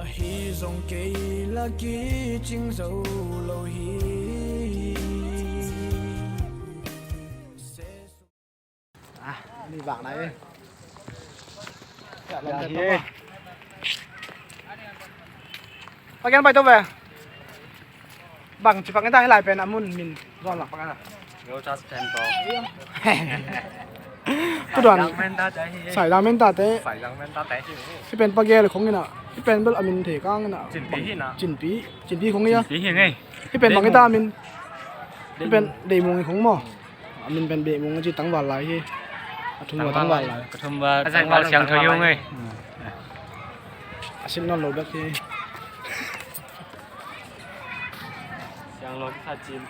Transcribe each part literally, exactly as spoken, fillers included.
Ahi zong kei la kicing zo lo hi. Ah, ni vak nai. Ya, hi. Pakian pai to ve. Bang ci pak ni ta hi lai pen a mun min zon lak pak na. Yo, just pen to. Tu dan. Sai dang men ta te hi. Sai dang men ta te. Sai dang men ta te hi. Hi pen pagel khong ina. Hi pen bel a min thei kang ina. Cinpi hi na. Cinpi. Cinpi khong ia. Cinpi hi ngai. Hi pen bang ita min. Hi pen Deimung hi khong mo. A min pen Deimung ci tangval lai hi. A thum va tangval lai. A thum va tangval siang tho hi ngai. A sin non lo bek hi. Siang lo kisa cin.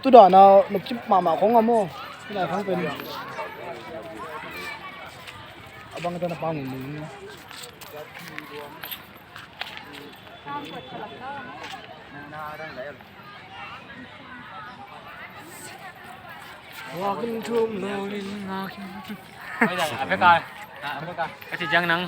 Tu dan a nop cip mama khong a mo. Hi lai khong pen. A bang ita na pang mun. Ka ci ciang nang.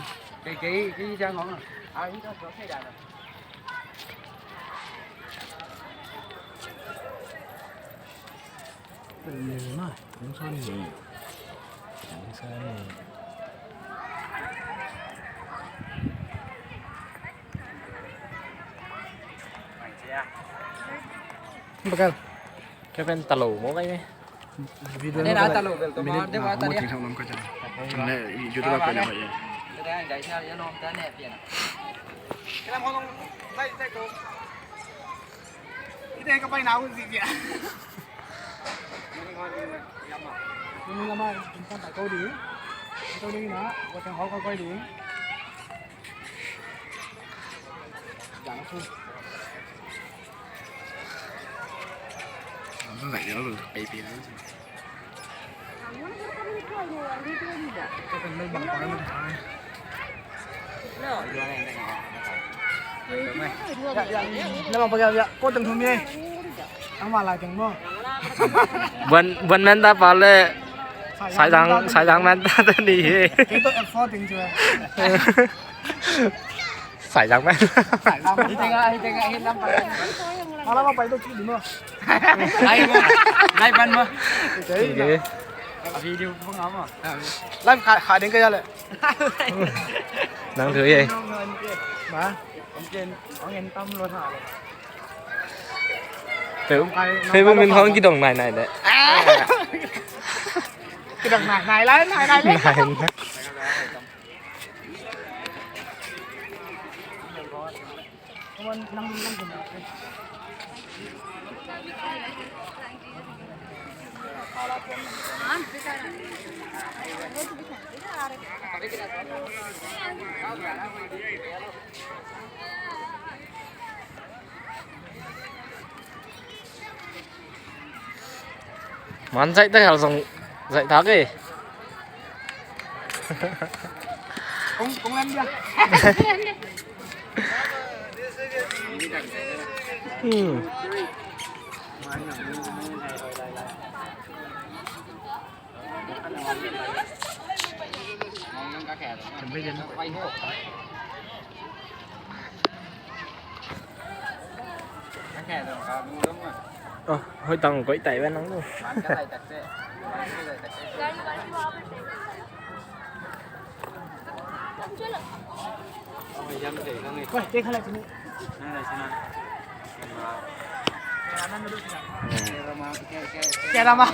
Bakal. Kevin talo mo kay ni. Video na talo bel to ma de ma talo. YouTube ko na. Kaya guys, ya no ta ne pian. Kaya mo nung sai sai to. Ite ka pai na un si dia. Ni lama, insan ta ko di. Ko di na, ko tang ho ko di. Jangan tu. Jangan tu lagi lalu baby. Buan, buan menta pale. Sai dang, sai dang menta tadi. Sai dang menta. Sai dang menta. Ala ma pai to ci di mo. Lai mo. Lai ban mo. Video ko nga mo. Lai kha, kha ding ka ya le. Nang thu ye. Ma. Facebook min hong kidong nai nai le. Kidong nai nai lai nai nai le. Man zaih tak hal zong zaih tak e. Kong, kong lam dia. Hmm. Ơ, hơi tăng quay tay bên nắng luôn. Ôi, cái khai lại. Kaya naman.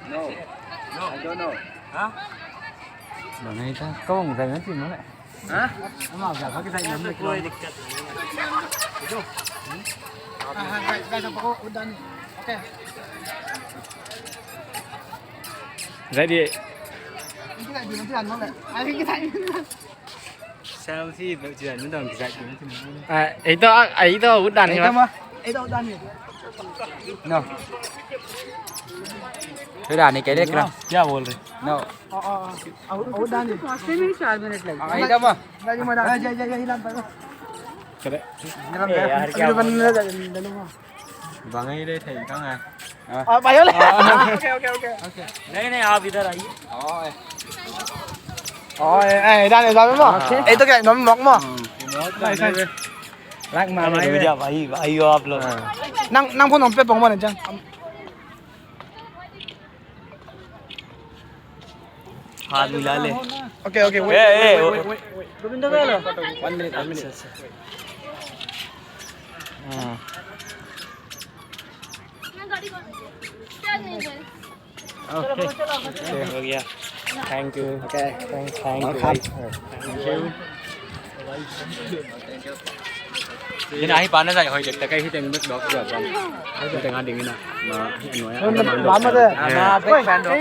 No. No, I don't know. Ha? Bang ai ta, kau bang zai nanti mana? Ha? Ama bang zai pakai zai yang mana? Ito. Ah, zai, zai sa pako, udah ni. Okay. Zai di. Ini kita di mana, mana? Ay, kita. Selfie bel ci dan mi dong kisai. Ah, ito, ah, ito, udah ni, ito, Mas. Ito, udah ni. No. Udah ni, kaya kira. Kya bol rahe? No. Oh, oh, oh. Udah ni. Mas, four minutes lagi. Ah, ito, Mas. Lagi, Mas. Ah, ya, ya, ya, hilang, Mas. Kare. Hilang, eh, ya. Yaar, kya bol rahe? Bang ai de thei kang a. Ah, payo le. Ah, okay, okay, okay. Okay. Nahi, nahi, aap idhar aaiye. Oh, eh. Oh, eh, eh, dan, eh, sabi mo. Okay. Eh, ito kaya, nom mok mo. Hmm. Nice, nice. Lak ma, bhai, bhai, aap log. Nang, nang phone pe pong mo na chan. Haath mila le. Okay, okay, wait, eh, eh, wait, wait, wait, wait. Govinda, kya hua? One minute, one minute. Achha, achha. Hmm. Okay. Okay, ho gaya. Thank you. Okay, thank, thank you, bhai. Thank you. Ina hi pa na zai hoi dek ta kai hi teng mek dok ja pa. Hi teng a ding ina. Ma hi anoi a. Mama de. Ma big fan dok.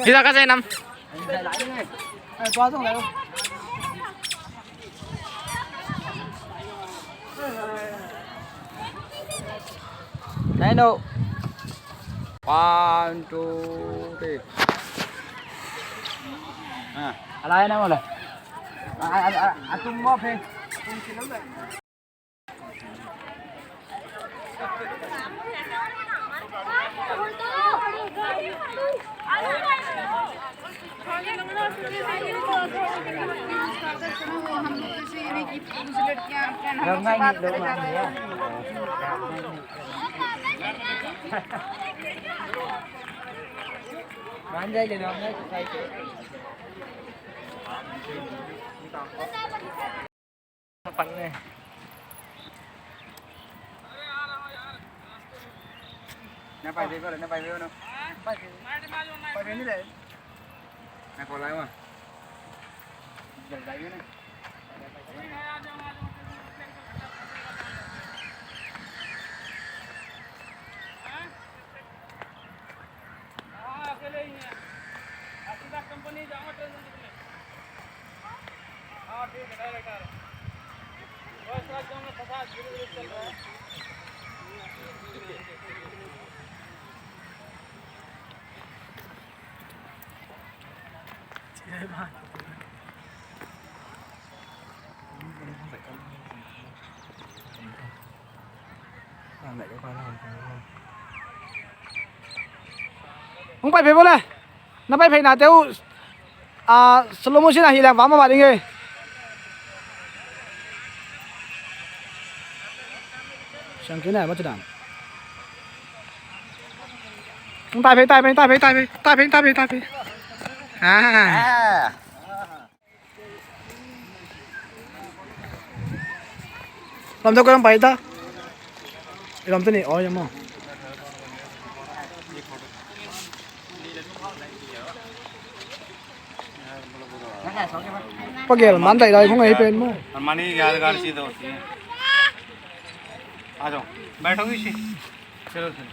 Hi ta ka zai nam. Ai pa zong lai. Nai no. One, two, three. Ah. Alai na mo le. A, a, a, a tum mo phe. Na pai ve ko le, na pai ve no. Pai ve ni le. Na ko lai wa. Jal dai ve na. हाँ, अकेले ही हैं। आशीर्वाद कंपनी जाऊंगा ट्रेन से निकले। हाँ, ठीक है, direct आ रहा हूँ। बस, आज जाऊंगा, फंसा, धीरे धीरे चल रहा है। Hong pai phei bo le. Na pai phei na teu. A, slow motion a hi leng va ma ma ding e. Siang kina ma tu dan. Hong tai phei, tai phei, tai phei, tai phei, tai phei, tai phei, tai phei. Ah. Lam tawh ka lam pai ta. I lam tawh ni aw yam aw. Pagel man dai dai khong ei pen maw. हमारी यादगार चीज होती है। आ जाओ, बैठो इसी। चलो, चलो।